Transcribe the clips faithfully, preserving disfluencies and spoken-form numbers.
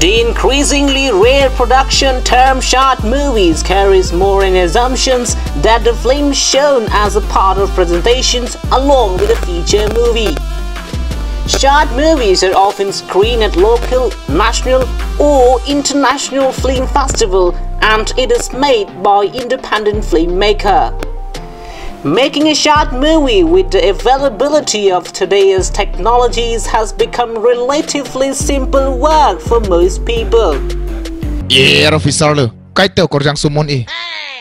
The increasingly rare production term short movies carries more in assumptions that the film shown as a part of presentations along with a feature movie. Short movies are often screened at local, national, or international film festival, and it is made by independent filmmaker. Making a short movie with the availability of today's technologies has become relatively simple work for most people. Air officer lo, kaito korjang sumon e.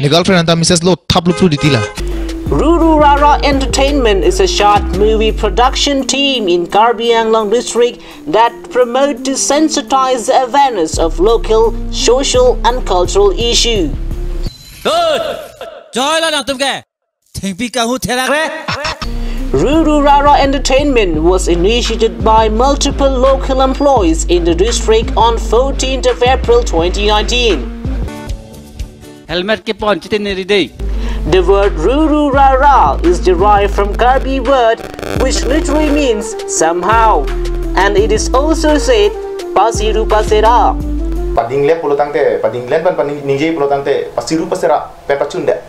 Ni girlfriend anta misses lo thap lo flu ditila. Ruru Rara Entertainment is a short movie production team in Karbi Anglong district that promote to sensitize the awareness of local, social and cultural issue. Good. Joy lo nangtum ke. Thengpi kahu therak re. Ruru Rara Entertainment was initiated by multiple local employees in the district on fourteenth of April twenty nineteen. Helmet kepon chitene ridei. The word Ruru Rara is derived from Karbi word which literally means somehow, and it is also said pasiru pasera. Padingle pulo tangte, padinglen pen paningje pulo tangte, pasiru pasera pen pachunde.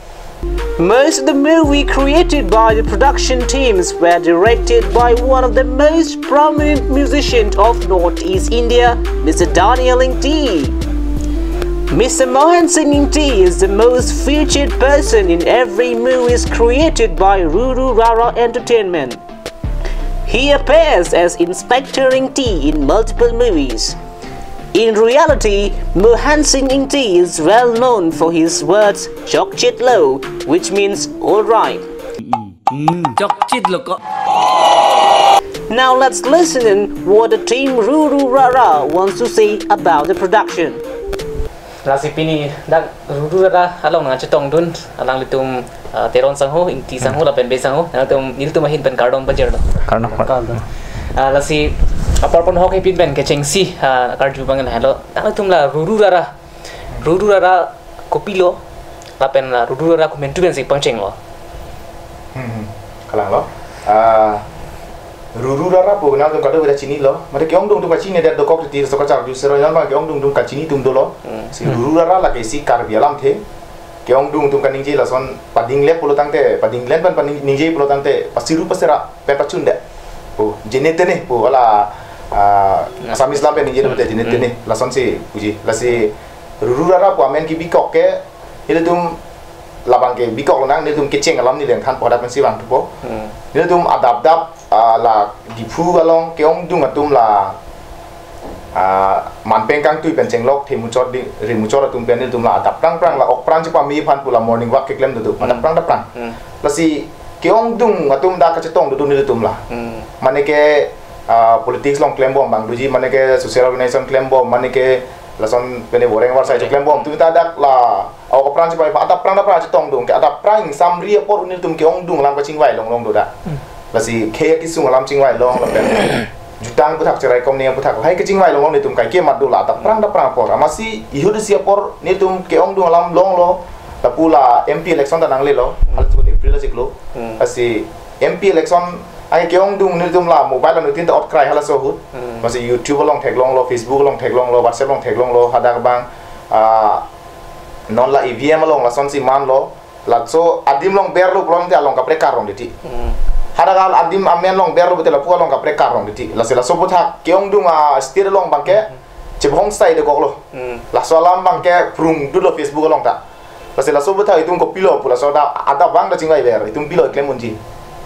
Most of the movie created by the production teams were directed by one of the most prominent musicians of Northeast India, Mister Daniel Ingti. Mister Mohan Singh Ingti is the most featured person in every movies created by Ruru Rara Entertainment. He appears as Inspector Ingti in multiple movies. In reality, Mohan Singh Ingti is well known for his words "Chokchit lo," which means "all right." Chokchit lo ko. Now let's listen in what the team Ruru Rara wants to say about the production. Lasi pini dak Ruru Rara along nangchetongdun alanglitum, ah, Teron sangho, Ingti sangho, lapen Bey sangho, nangtum nelitum ahin pen kardom pajirlo. Kardom. Ah, lasi apor pon hok hepin pen kechengsi, ah, karju bang helo. Nangtum la Ruru Rara, Ruru Rara kopilo, lapen la Ruru Rara komantu pensi pangchenglo. Hmm, hmm. Kalang lo. Ah, Ruru Rara pu nangtum kadokave ta chinilo. Mate ke-ongdung atum kachini det dokok titi, so kacharju sero, non ma ke-ongdung atum kachini atum dolo. Hmm. Si Ruru Rara lake si Karbi alamthe. Ke-ongdung atum kaningje lason padingle pulo tangte, padinglen pen paningje pulo tangte, pasiru pasera pen pachunde. Oh, jene tene pu hala, ah, Assamese lam pen ningje dote jene tene. Hmm. Lasonsi puji. Lasi Ruru Rara pu amen kebikok ke, nelitum labang ke bikok lonang, nelitum kecheng alam neli than pu hadak pensi vangthupo. Hmm. Nelitum adap-dap, ah, la Diphu along ke-ongdung atum la, ah, manpeng kangtui pen chenglok, themuchot di, rimuchot atum pen nelitum la adap prang prang la ok pran chepame aphan pu la morning walk keklem dodo. Hmm. Adap prang adap prang. Hmm. Lasi ke-ongdung atum dak kachetong dodo nelitum la. Hmm. Mane ke, ah, politics along klembom abang doji, mane ke social organization klembom, mane ke lason pene boreng warsai klembom. Atum ta dak la ok pran chepai, adap prang adap prang chetongdun ke, adap prang samri apor nelitum ke-ongdung alam kachingvai longlong doda. Hmm. Lasi khei kesung alam chingvai long lapen jutang aputhak, cherai komne aputhak, hai kachingvai longlong nelitum kaike mat dola adap prang adap prang apor. Amatsi ihut isi apor nelitum ke-ongdung alam longlo, lapu la M P election ta nanglelo, halaso April achiklo. Hmm. Lasi M P election anke ke-ongdung nelitum la mobile anuttin ta otkrai halaso ahut. Hmm. Amatsi YouTube along theklonglo, Facebook along theklonglo, WhatsApp along theklonglo, hadak abang, ah, non la E V M along lasonsi manlo, laso adim along berlo pulote along kaprek karong titi. Hmm. Hadak adim amen along berlo pulote lapu along kaprek karong titi. Lasi laso aputhak ke-ongdung a-state along abangke, hmm, chebhong sai dokoklo. Hmm. Laso alam abangke prung dolo Facebook along ta. Lasi laso aputhak itum kopilo pu laso ta adap abang ta chingvaiver, itum pilo klem unji.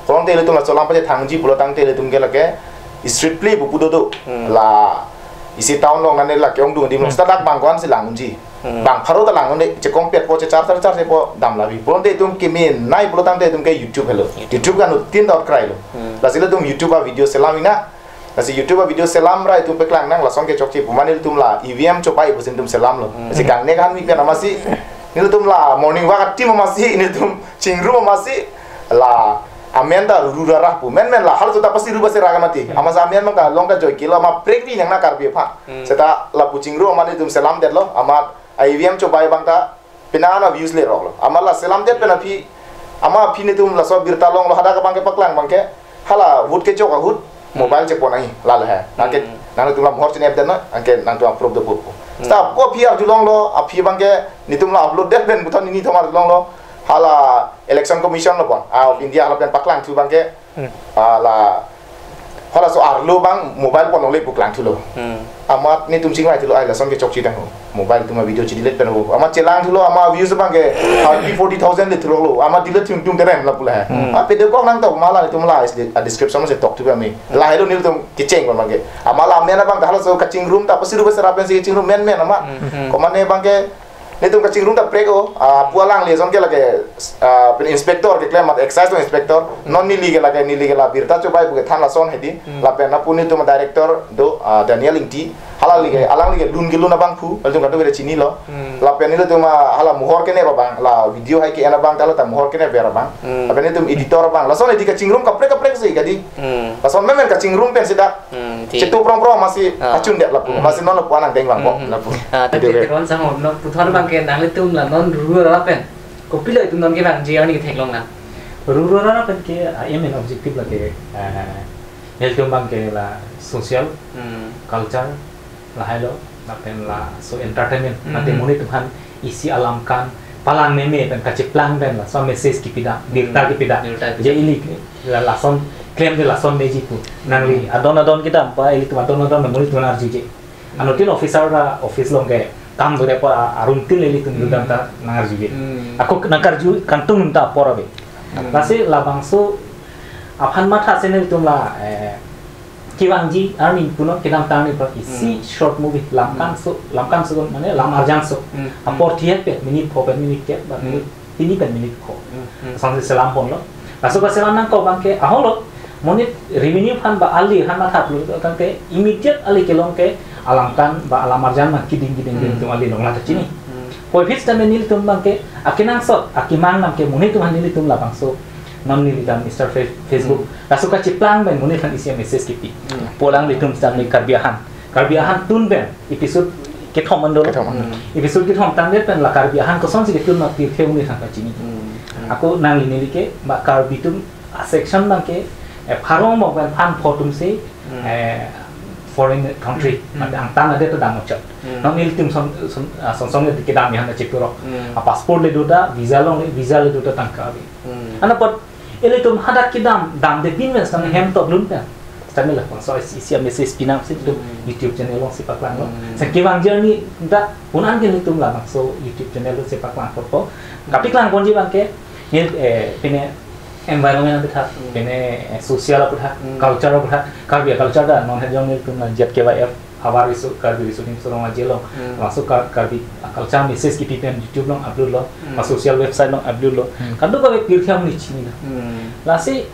Pulote ilitum laso alam pachethang unji pulo tangte ilitum ke lake street play pu pu dodo. Hmm. La isi town along nane la ke-ongdung adim along, hmm, seta dak bang ko-ansi lang unji. Hmm. Bang pharo ta lang unde, chekompetpo, chechar char char chepo dam lavi. Pulote itum kemenei pulo tangte itum ke YouTube helo. YouTube. YouTube ke anuttin ta otkrai lo. Hmm. Lasi ilitum YouTube a-video selam ina. Lasi YouTube a-video selam ra itum paklang nang lason ke chokche pu mane ilitum la E V M chobai pusi itum selamlo. Hmm. Lasi kangne kanmi pen amatsi nelitum la morning walk a-team amatsi nelitum chingrum amatsi la amen ta Ruru Rara pu. Men men la halaso ta pasiru pasera ke mati. Hmm. Amatsi amen abang ta long ta joike lo, amat prekvi nang na Karbi aphan. Hmm. Seta lapu chingrum amat nelitum selamdetlo, amat a-E V M chobai abang ta penang an a-views leroklo. Amat la selamdet pen aphi, amat aphi nelitum laso abirta longlo, hadak abangke paklang abangke, hala vote kechok ahut, hmm, mobile chepon ahi, lal he. Anke, hmm, Nangtum la mohor chinep den na, anke nangtum approve dopo. Hmm. Seta ko aphi arjulonglo, aphi abangke netum la upload det pen puthot neli thom arjulonglo. Hala Election Commission lo pon, ah, of India hala pen paklangthu abangke. Hmm. Hala, halaso arlo abang mobile pon longle pu klangthulo. Hmm. Amat netum chingvaithulo, ai lason ke chokche tang ho. Mobile atum a-video chedelete pen ho. Amat chelangthulo, amat views abangke thirty, forty thousand le thulolo. Amat delete thum tum terem lapu la. Hmm. Ah, pedekok nangtok ma la netum la is di-, ah, description si tokthu kami. Hmm. Lahelo nelitum kecheng pon abangke. Amat la amen abang ta halaso kachingrum ta pasiru besera pensi kachingrum menmen amat. Hmm. Komane abangke netum kachingrum ta prek o, ah, pu alangli ason ke lake, ah, pen inspector keklem amat excise atum inspector, non neli ke lake, neli ke la birta chobai pu kethan lason hedi, Hmm. lapen lapu netum director do, ah, Daniel Ingti, alangli ke, alangli ke lun kelun abangphu, latum kadokave chinilo, Hmm. lapen nelitum, ah, hala mohor kenep abang, la video hai ke-en abang, ta la ta mohor kenep ver abang, Hmm. lapen netum editor abang, lason hedi kachingrum kaprek kaprek si kadi, Hmm. lason menmen kachingrum pen seta, Hmm, di. Chetu prong prong masi Ah. achun det lapu, Hmm. masi non lapu anang deng vangpo Hmm, hmm. lapu. Ah, tapi Itu dia ke. Ron sang non puthot abangke nanglitum la non ruru ra pen. Kopilo itum non kevangji arni theklong na. Ruru ra pen ke, ah, aim and objective lake, eh, nelitum abangke la social, Hmm. culture, lahailo, lapen laso entertainment, Hmm. mate monit aphan isi alam kan palang meme pen kacheplang pen laso message kepidam, birta Hmm. kepidam. Birta kepidam. Je ili la lason klem de lason meji pu. Nangli Hmm. adon adon kedam pa, ilitum adon adon monit atum arjuje. Hmm. Anuttin officer ra office along kedam dore pa arum tin ilitum Hmm. dam ta nangarjuje. Hmm. Ako nangkarju kanghtung ta apor ave. Hmm. Lasi labangso aphan matha si nelitum la, eh, kevangji arni punon kedamtang arni punon isi Hmm. short movie Lamkan Hmm. So, Lamkan So mane Lam Arjan So. Hmm. Apor thihek pen minute pho pen minute kep ba Hmm. minute hini pen minute ko. Hmm. Hmm. Asonsi selam ponlo. Laso kaselam nangkok abangke aholo monit revenue aphan ba ali aphan matha pulo tangte immediate ali kelong ke alam kan ba alam arjan ma kiding kiding Hmm. ding tum ali long la ta chini. Hmm. Puvoiphit sitame nelitum abangke akenangsot akemang nangke monit atum aphan nelitum labangso non neli ta Mister Fe-, Facebook. Hmm. Laso kacheplang pen monit aphan isi message kepi. Hmm. Pu alanglitum sitame Karbi ahan. Karbi ahan tun pen episode kethom an dolo. Kethom an. Hmm. Episode kethom tangdet pen la Karbi ahan kosonsi ketun ma pirthe monit aphan kachini. Hmm. Hmm. Ako nangli neli ke ba Karbi atum a-section abangke, eh, pharo angbong pen phan pho atum si, Hmm. eh, foreign country, Hmm. mate angtan adet ta dam ochot. Hmm. Non ilitum son, son, ah, son son le kedam ahan chepurok. Hmm. A-passport le do ta, visa along le, visa le do ta tangka ave. Hmm. Anapot ilitum hadak kedam, damde pin pen sitame Hmm. hem toklun pen. Sitame labangso isi, isi message pinang si ilitum Hmm. YouTube channel alongsi paklanglo. Hmm. Seta kevangji arni ta un-an ke ilitum labangso YouTube channel alongsi paklang apotpo. Kapaklang ponji abangke, neli, eh, pine environment aphuthak, Hmm. pine, eh, social aphuthak, Hmm. culture aphuthak, Karbi culture ta non hejong nelitum la J K Y F, Havar Riso, Karbi Riso Nimso Rong Aje along, Hmm. laso Kar-, Karbi culture message kepi pen YouTube along upload lo, Hmm. ba social website along upload lo. Hmm. Kadokave pirthe amonit chinilo. Hmm. Lasi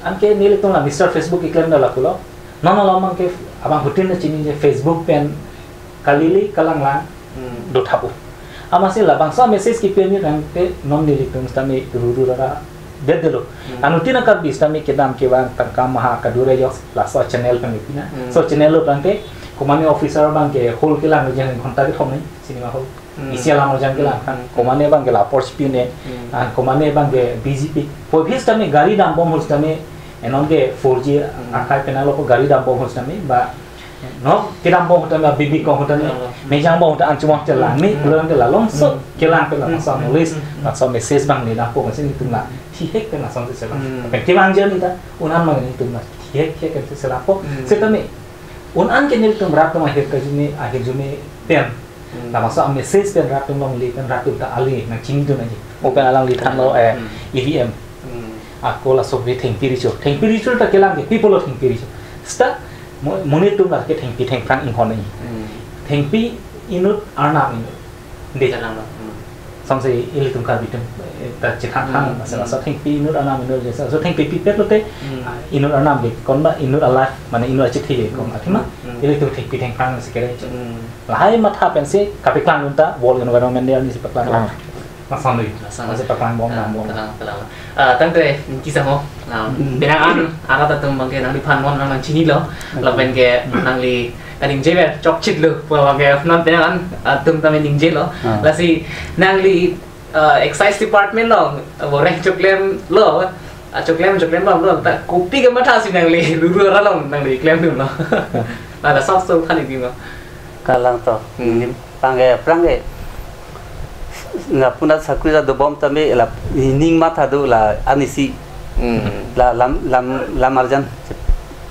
anke nelitum la Mister Facebook keklem ta lapulo. Non alam abangke abangphutin ta chinine Facebook pen kalili kalanglang Hmm. do thapo. Amatsi labangso message kepi arni tangte non nelitum sitame ruru ra ra det detlo. Hmm. Anuttin a-Karbi sitame kedam kevang tangka maha kadure yok laso channel pen pina. Hmm. So channel along tangte komane officer abangke hall kelang jang ghonta kethom ni cinema hall. Hmm. Isi alam arjan kelang kan. Hmm. Komane abangke la apor chipi un-e. Hmm. Ah, komane abangke B J P. Puvoiphit sitame gari dambom ahut sitame, eh, non ke four G Hmm. akai penang lo ko gari dambom ahut sitame ba, eh, non kedambom ahut sitame, bibi ko ahut sitame, Hmm. mejang bom ahut sitame an chumang chelang ni, Hmm. pulang ke la longso, Hmm. kelang ke la Hmm. masa Hmm. nulis, Hmm. masa message abang ni dampo masi nelitum la, thihek pen lasonsi selam. Hmm. Pen kevangji arni ta, un-an ma nelitum la, thihek thihek pen si selampo, Hmm. sitame, un-an ke nelitum rat atum ahirjume, ahirjume pen, Hmm. labangso a-message pen rat atum longle pen rat atum ta ale nangchinidun aji. Mo pen alangli thanlo, eh, Hmm. E V M. Hmm. Ako laso ke thengpi recho. Thengpi recho ta kelang ke, pi apotlo thengpi recho. Seta mo-, monit atum lake thengpi thengphrang inghon aji. Hmm. Thengpi inut arnam inut. De. Kelang lo. Hmm. Lasonsi ilitum Karbi atum, eh, ta chethan than, Hmm. masa Hmm. laso thengpi inut arnam inut je, laso thengpi pipet lote, Hmm. ah, inut arnam ke kon ba inut a-life, mane inut achithi ke kon Hmm. athema, Hmm. ilitum thengpi thengphrang si kere. Hmm. Lahai matha pensi kapaklang un ta World Environment Day arni si paklang. Paklang. Lason lui. Lason. Lason si paklang bom Ah, dam bom. Paklang, paklang. Ah, tangte ningki samo. Ah, Hmm. penang an arat atum abangke nangliphan non nang nangchinilo. Hmm. Lapen ke Hmm. nangli kaningje ver chokchit lo. Pu abangke non penang an atum tame ningjelo. Ah. Lasi nangli, ah, excise department along, ah, boreng choklemlo. Ah, choklem choklem bom lo. Ta kopi kematha si nangli ruru ra along nangli klemdunlo. Ada sab song than ibi ma. Kalang to. Hmm. Ini pangge, pangge. Na puna sakuri ta dobom tame la ning matha do la anisi. Hmm. La lam, lam, lam arjan.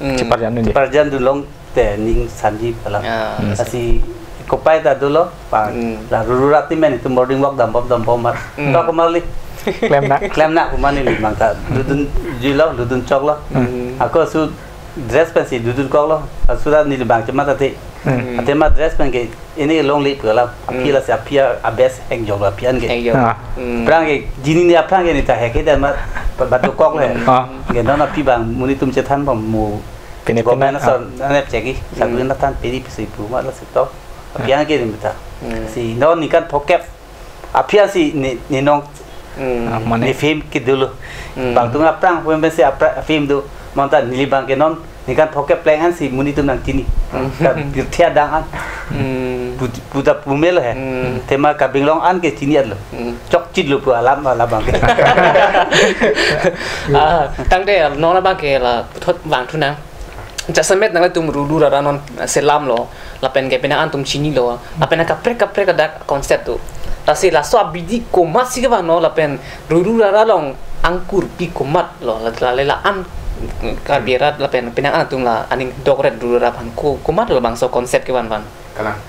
Hmm. Cheparjan dun. Cheparjan dun long te ning sanji pala. Ah. Hmm. Lasi kopai ta dolo pa. Hmm. La ruru rati men itu morning walk dambom dambom mar. Hmm. Tok marli. Klem na. Klem na kumani li mangka. Dudun julo, dudun choklo. Hmm. Ako su dress pensi dudun koklo. Asuda neli bang chemat ate. Hmm. Ate ma dress pen ke ini longle pula. Aphi Hmm. lasi aphi a best hek joklo aphi an ke. Hek jok. Ah. Hmm. Aphrang ke jini ni aphrang ke ni ta hek ke dan ma batu kok le. Ah. Ke non aphi bang monit atum chethan bom mo. Pine pine, government ah. Ason anep cheki. Hmm. Sakuri nathan pedi pisi pu ma lasi to. Aphi an ke ni ta. Hmm. Si non ningkan phokep. Aphi an si ni, ni nong Hmm. Ah, mane. Ni film ke dolo. Hmm. Bang tung aphrang pun pensi aphrang film do. Manta neli bang ke non ningkan phokep pleng an si monit atum nangchini. Hmm. Ka pirthe adang an. Hmm. Pu-, puta pumelo he. Hmm. Tema Karbi Anglong an ke chini lo. Hmm. Chokchit lo pu alam alam bang ke. Ah, tangte non abang ke la puthot vangthu nang. Jasemet nanglitum ruru rara non selamlo, lapen ke penang an atum chinilo, lapen kaprek kaprek adak concert do. Lasi laso abidi komat si kevangno lapen ruru rara along angkur pi komatlo, la, la, la, la an Karbi arat lapen penang an atum la aning dokret ruru rara aphan ko, komatlo bangso concert kevan van. Kalang.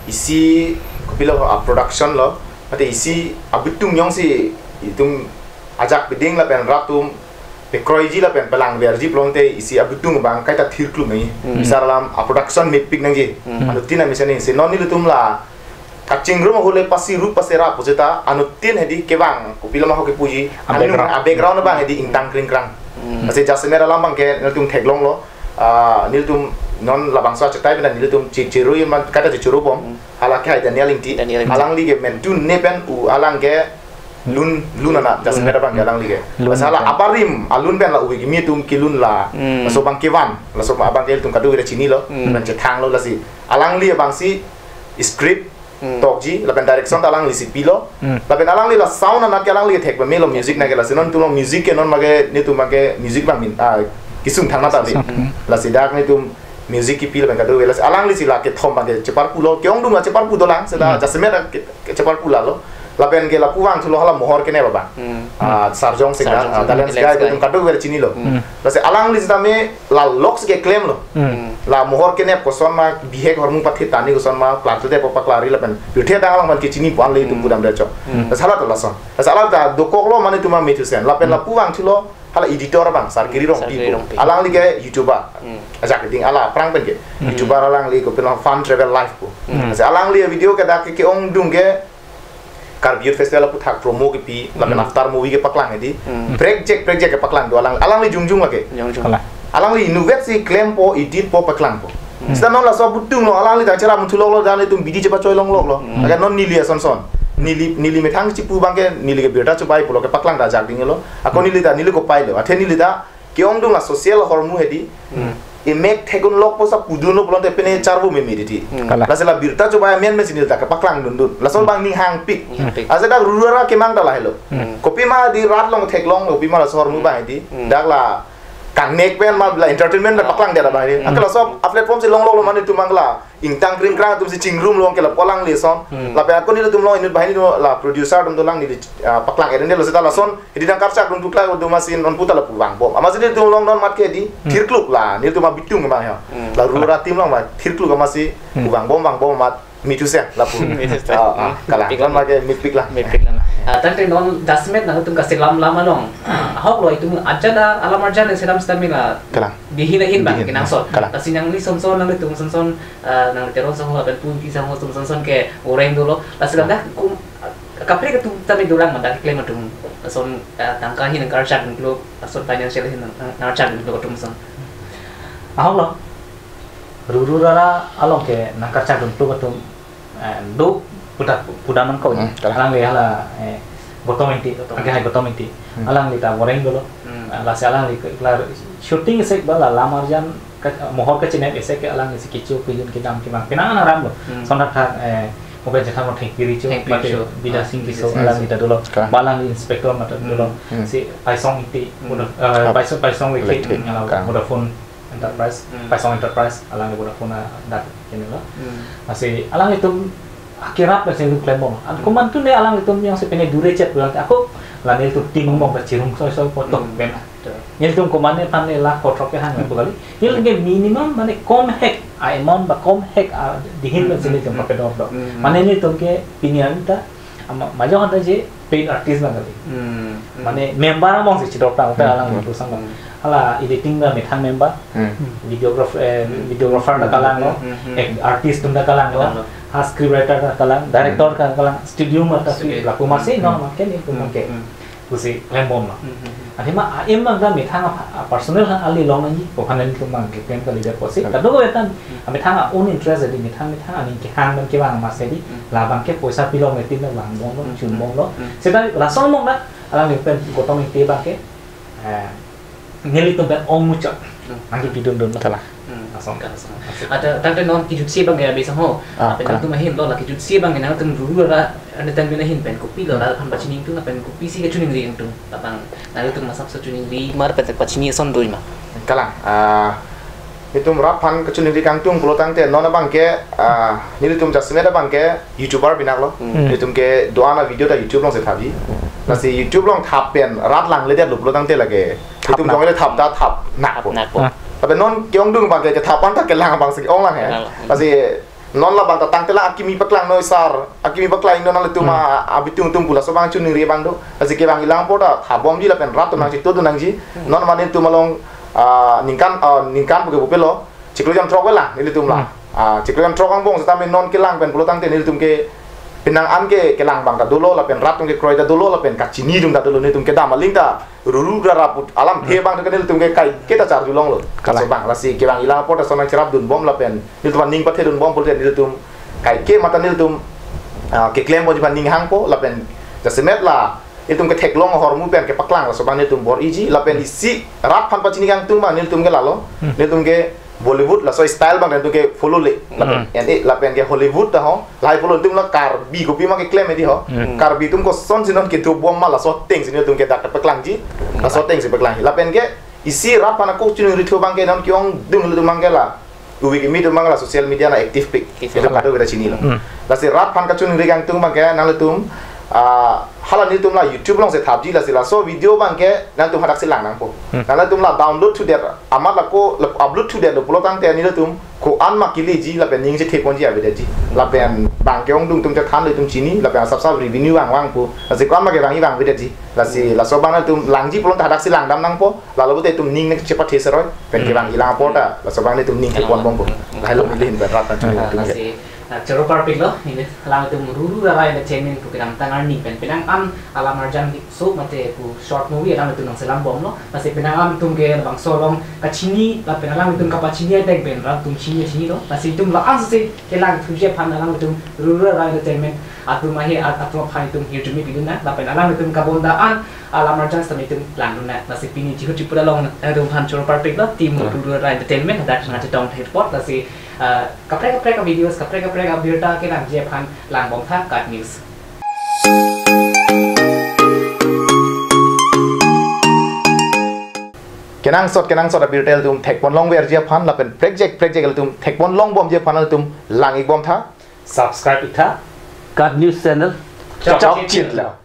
Isi kopilo a production lo, mate isi abitung jongsi itum ajak biding lapen rat atum pekroiji lapen pelangverji pulote isi abitung abang kaita thirklum nangji. Hmm. Bisar alam a production mepik nangji. Hmm. Anuttin amesen si non nelitum la kachingrum ahut le pasi ru pasi ra pu seta anuttin hedi kevang kopilo ma ho kepuji. A background. Anu a background abang hedi ingtang kringkrang. Hmm. Lasi jasemet alam abang ke nelitum theklonglo. Ah, nelitum non labangso achetai pen nelitum chi-, chiru man kata chiru bom. Hmm. Hala ke hai Daniel Ingti. Daniel Ingti. Alangli ke men tun ne pen u alang ke lun, lun anak jasemet abang ke alangli ke. Lun. Lasi hala ke. Abarim alun pen la ubi kimi atum kelun la. Hmm. Laso abang kevan, laso abang ke ilitum kadokave chinilo, Hmm. pen chethanglo lasi. Alangli abang si script Hmm. tokji, lapen direction ta alangli si pilo. Hmm. Lapen alangli la sound anak ke alangli thek pamelo music na ke lasi non tulong music ke non mage netum mage music bang min, ah, kisung thang na ta bi. Kisung. Hmm. Lasi dak netum music kepilo pen kadokave lasi alangli si la kethom abang ke chepar pulo, ke-ongdung la chepar pu dolang, seta Hmm. jasemet ke, ke chepar pu lalo. Lapen ke lapu vangthulo hala mohor kenep abang. Hmm. Ah, Sarjong Singh, Sarjong ah, Singh, Talent Talent Sky, Sky. Itum kadokave chinilo. Hmm. Lasi alangli sitame la lok si keklemlo. Hmm. Hmm. La mohor kenep koson ma bihek hormu pathe tani koson ma plante te pakla ri lapen. Pirthe adang alang man kechini pu an le itum Hmm. pudam recho. Hmm. Lasi hala ta lason. Lasi hala ta dokoklo mane tuma Methusen. Lapen Hmm. lapu vangthulo hala editor abang, Sar Giri Rongpi Sar Giri pu. Rongpi. Alangli ke YouTuber. Hmm. Ajak ding ala aphrang pen ke. Hmm. YouTuber alangli kopilo Fun Travel Life pu. Hmm. Lasi alangli video ke dak ke ke-ongdung ke Karbi Youth Festival aputhak promo kepi, lapen Hmm. after movie kepaklang hedi. Hmm. Prekjak, prekjak kepaklang do alang, alangli jongjong lake. Jongjong. Kalang. Alangli inutvet si klempo, editpo, paklangpo. Hmm. Seta non laso abitung lo, alangli ta chera munthu lok lo, dan itum bidi chepa choi long lok lo. Hmm. Agar non neli ason son. Neli, neli methang chipu abang ke, neli ke birta chubai pulo kepaklang ta jak ding lo. Ako Hmm. neli ta, neli kopai lo. Athe neli ta, ke-ongdung la social hormu hedi. Hmm. Emek thekdun lokpo sa pudun lo pulote pine charvo meme di ti. Hmm. Kalang. Lasi la birta chubai amen me si neli ta kepaklang dundun. Laso Hmm. abang ning hangpik. Ning hangpik. Ase dak ruru rara kemang ta lahelo. Hmm. Kopima di rat along theklong, kopima laso hormu abang hedi. Hmm. Dak la kangnek pen ma la entertainment la Ah. paklang dia abang hedi. Hmm. Angke laso a platform si long lok lo mane itum abang la ingtang kringkrang atum si chingrum long ke lapu alangli ason. Hmm. Lapen ako nelitum long inut banghini la producer atum dolang neli, ah, paklang eren lo seta lason. Hedi nangkarchak dun tukla do masi non puta lapu vangbom. Amatsi nelitum long non mat ke di Hmm. thirkluk la nelitum abitung abang ya. Hmm. La ruru rara atum long ma thirkluk amatsi Hmm. pu vangbom vangbom amat Methusen lapu. Methusen. Ah, ah, Hmm. kalang. Pik Non lang. Mage mepik la. Mepik lang. Ah, tangte non jasemet nangtum kaselam lam along. Ah, ahok lo itum ajat alam arjan selam stamina. Kalang. Bihin ahin abang Bihin. Kenangsot. Kalang. Lasi nangli son son nangtum son son, ah, nang Teron sangho lapen Pu Ingti sangho son son ke goreng dolo. Lasi dak kum kaprek atum tame dorang ma dak keklem atum. Lason, ah, tangka ahin nangkarchak dun klok, lason financial ahin nang, nang, nangkarchak dun klok atum son. Ahok lo. Ruru rara along ke nangkarchak dun klok atum, eh, do pudak pudak nangkok. Hmm, kalang. Alangli hala, eh, Gautam Ingti, Gautam. Angke hai Gautam Ingti. Hmm. Alangli ta goreng dolo. Hmm. Ah, lasi alangli ke, la shooting sek ba la lam arjan ke, mohor kechinep ese ke alangli si kecho pijun kedam kemang. Penang an aram lo. Hmm. Son thakthak, eh, mungkin chethan lo Thengpi Richo, Thengpi mate Richo. Bidya Singh Tisso, Bidya Singh alangli Tisso. Ta dolo. Kalang. Ba alangli inspector mate Hmm. dolo. Hmm. Si Paisong Ingti, Hmm. Voda-, eh, Ap-, Paisong, Paisong Wekthip, Wekthip. Hmm, ala Kalang. Vodafone. Enterprise, Hmm. Paisong Enterprise, alangli Vodafone adak kene lo. Hmm. Lasi alanglitum akerap lasi nelitum klembom. An Hmm. komantu ne alanglitum jongsi pine dure chet pulang ako la nelitum team bom ba chirung soi soi poto Hmm. bem. Betul. Nelitum komatne pan ne lakh kothrok ke hang Hmm. lapu kali. Nelitum ke minimum mane kom hek a amount ba kom hek a dihin Hmm. lasi nelitum Hmm. pakedor do. Hmm. Mane nelitum ke pini anta ama majok anta je paid artist bang kali. Hmm. Hmm. Mane member among si chidok tang Hmm. alang Hmm. itu sang. Hmm. Hala editing ba methang member, Hmm. videographer, eh, Hmm. videographer ta Hmm. kalang lo, Hmm. Hmm. ek artist atum ta kalang lo, Kalang lo. Ha script writer ta kalang, director Hmm. ta kalang, studio ma ta Studio. Lapu masi Hmm. normal ke nelitum Hmm. ke. Hmm. Pusi klembom lo. Hmm. Hmm. Athema a-em bang ta methang a, a personal ha ali long nangji, ko phan nelitum bang ke klem kali det pusi. Hmm. Kadokave ta Hmm. methang a own interest di methang methang aning kehang bang kevang masi di, Hmm. labang ke poisa pilong metin bang bom lo, Hmm. chun bom lo. Hmm. Seta lason bom na, alanglitum pen Gautam Ingti bang ke, eh, nelitum pen ong muchot. Hmm. Nangkepidun dun. Kalang. Hmm. Lason. Kalang. Ada tangte non kejutsi bang ya bisa ho. Ah, Apa kalang. Nangtum ahin lo la kejutsi bang nangtum ruru ra anda tangte ahin pen kopi lo la phan pachini tu na pen kopisi kachiningri nangtum. Labang nangtum masap sa chiningri mar pen pachini ason doi ma. Kalang. Ah, nelitum rat aphan kachiningri kangtung pulo tangte non abang ke, ah, nelitum jasemet abang ke YouTuber binak lo. Hmm. Hmm. Nelitum ke do-an a video ta YouTube along si thapji. Lasi YouTube along thap pen rat langledetlo pulo tangte lake. Thap nelitum nak. Jong le thap ta thap nakpo. Thap nakpo. Ah. Tapi non ke-ongdung abang ke, kethap an ta kelang abang si ong lang he. Kelang. Lasi non labang ta tangte la akimi paklang noi sar. Akimi paklang non nangtum Hmm. a, abitung tum pu laso abang chiningri abang do. Lasi kevang ilang apot ta thap bomji lapen rat atum Hmm. nangchito dun nangji. Hmm. Non mane nelitum along, ah, ningkan, ah, ningkan pu ke pupe lo. Chiklo jam throk kelang nelitum la. Hmm. Ah, chiklo jam throk angbong setame non kelang pen pulo tangte nelitum ke penang an ke kelang abang ta dolo lapen rat atum kekroi ta dolo lapen kachini atum ta dolo nelitum kedam aling ta ruru rara put alam Hmm. the abang ta nelitum ke kaike ta charjulong lo. Kalang. Laso abang lasi kevang ilang apot ta ason nangcherap dun bom lapen nelitum aning pathe dun bom pulote nelitum kaike mata nelitum, ah, keklem bomji aphan ning hangpo lapen jasemet la nelitum ketheklong ahormu pen kepaklang laso abang nelitum bor-iji lapen isi rat aphan pachini kangtung abang nelitum ke lalo. Hmm. Nelitum ke Bollywood laso style abang nelitum ke follow le. Lapen Hmm. en e lapen ke Hollywood ta ho. Lahai follow nelitum la Karbi kopi ma keklem edi ho. Hmm. Karbi atum kosonsi non kedo bom ma laso ateng si nelitum ke dak paklangji. Hmm. Laso ateng si paklangji. Lapen ke isi rat aphan ako chiningri thu abang ke non ke-ongdung nelitum abang ke la. Uwi kimi atum abang la social media na active pik. Active. Nelitum kadokave ta chinilo. Hmm. Lasi rat aphan kachiningri kangtung abang ke nangtum, ah, hala nelitum la YouTube along si thapji lasi laso video abang ke nangtum hadak si lang nangpo. Hmm. Nangtum la download thudet amat la ko la upload thudet lo pulo tangte nelitum ko-an ma keleji lapen ning chethe ponji avedetji. Lapen abang ke-ongdung atum chethan lo itum chini lapen asap sap revenue vang vangpo. Lasi ko-an ma kevang i vang avedetji. Lasi Hmm. laso abang nangtum langji pulo ta hadak si langdam nangpo. Lalo pute itum ning ne chepathe seroi pen Hmm. kevang ilang apot ta laso abang nelitum ning Kalang. Thepon bompo. Hmm. Lahai lo neli ahin pen rat na chunwi Ah, itum ke. Lasi, ah, choro parpik lo, neli alangtum Ruru Rara Entertainment pu kedamtang arni pen penang an alam arjan so mate pu short movie alangtum nangselam bomlo. Lasi penang an atum ke labangso along kachini lapen alangtum kapachini ateng pen rat atum chini chinilo. Lasi itum la-an si kelang thuji aphan alangtum Ruru Rara Entertainment atum ahi at-, atum aphan itum hirjume pidun nang lapen alangtum kabonda an alam arjan sitame itum langdun nang. Lasi pini chihut chipura along nangtum aphan choro parpik lo, team Hmm. Ruru Rara Entertainment hadak nangchetong thepot. Lasi, ah, kaprek kaprek a-videos, kaprek kaprek abirta kelangji aphan lang bomtha Kat News. Kenangsot kenangsot abirta ilitum thekpon longverji aphan lapen prekjak prekjak ilitum thekpon long bomji aphan ilitum lang-ik bomtha. Subscribe iktha. Kat News Channel. Chok chitlo.